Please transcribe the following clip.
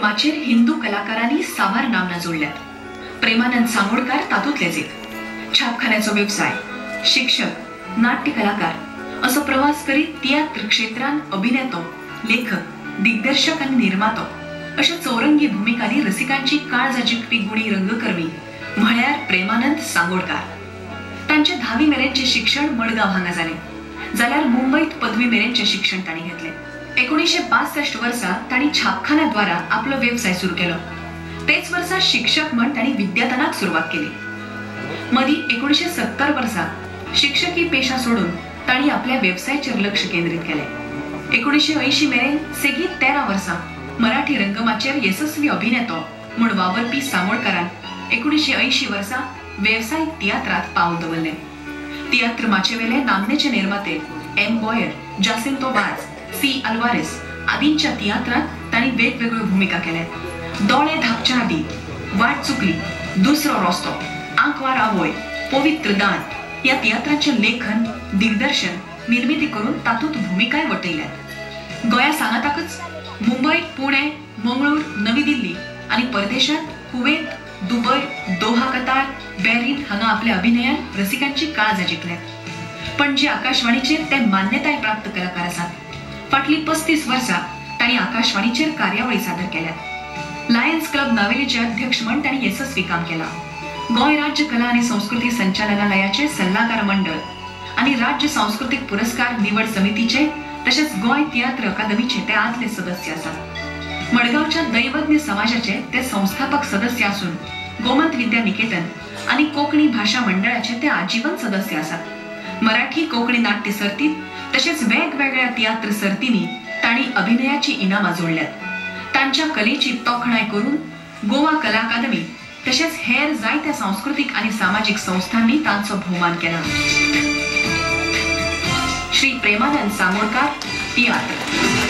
माचयेर हिंदू कलाकारांनी साबार नामना जोडल्यात. प्रेमानंद सांगोडकार तातूंतलेच एक. छापखान्याचो वेवसाय, शिक्षक, नाट्य कलाकार असो प्रवास करीत तियात्र क्षेत्रान अभिनेतो, लेखक, दिग्दर्शक आनी निर्मातो अशा चौरंगी भुमिकांनी रसिकांची काळजां जिखपी गुणी रंगकर्मी म्हळ्यार प्रेमानंद सांगोडकार. तांचे 10वी मेरेनचें शिक्षण मडगांव हांगा जालें, जाल्यार मुंबयत पदवी मेरेनचें शिक्षण तांणी घेतलें. 1962 वर्सा तांणी छापखान्या द्वारा आपलो वेवसाय सुरू केलो. तेच वर्सा शिक्षक म्हण तांणी विद्यादानाक सुरवात केली. मदीं 1970 वर्सा शिक्षकी पेशा सोडून तांणी आपल्या वेवसायाचेर लक्ष केंद्रीत केलें. 1980 मेरेन सेगीत 13 वर्सां मराठी रंगमाचयेर येसस्वी अभिनेतो म्हूण वावरपी सांगोडकारान 1980 वर्सा वेवसायीक तियात्रांत पावल दवरलें. तियात्र माचयेवेले नामनेचे निर्माते M Boyer, Jacinto Vaz, C Alvares आदींच्या तियात्रांत तांणी वेगवेगळ्यो भुमिका केल्यात. दोळे धापच्या आदी, वाट चुकली, दुसरो रस्तो, आंकवार आवय, पवित्र दान ह्या तियात्रांचें लेखन, दिग्दर्शन, निर्मिती करून तातूंत भुमिकाय वटयल्यात. गोंया सांगाताकच मुंबय, पुणे, मंगळूर, नवी दिल्ली आनी परदेशांत Kuwait, Dubai, Doha, Qatar, Bahrain हांगा आपल्या अभिनयान रसिकांची काळजां जिखल्यात. पणजी आकाशवाणीचेर ते मान्यताय प्राप्त कलाकार आसात. फाटलीं 35 वर्सां तांणी आकाशवाणीचेर कार्यावळी सादर केल्यात. लायन्स क्लब नावेलीचे अध्यक्ष म्हण तांणी येसस्वी काम केलां. गोंय राज्य कला आनी संस्कृती संचालनालयाचे सल्लागार मंडळ आनी राज्य सांस्कृतीक पुरस्कार निवड समितीचे तशेंच गोंय तियात्र अकादमीचे ते आदले सदस्य आसात. मडगांवच्या दैवज्ञ समाजाचे ते संस्थापक सदस्य आसून गोमंत विद्या निकेतन आनी कोंकणी भाशा मंडळाचे ते आजीवन सदस्य आसात. मराठी कोंकणी नाट्य सर्तीत तशेंच वेगवेगळ्या तियात्र सर्तींनी तांणी अभिनयाची इनामां जोडल्यात. तांच्या कलेची तोखणाय करून गोवा कला अकादमी तशेंच हेर जायत्या सांस्कृतीक आनी सामाजीक संस्थांनी तांचो भोवमान केला. श्री प्रेमानंद सांगोडकार, तियात्र.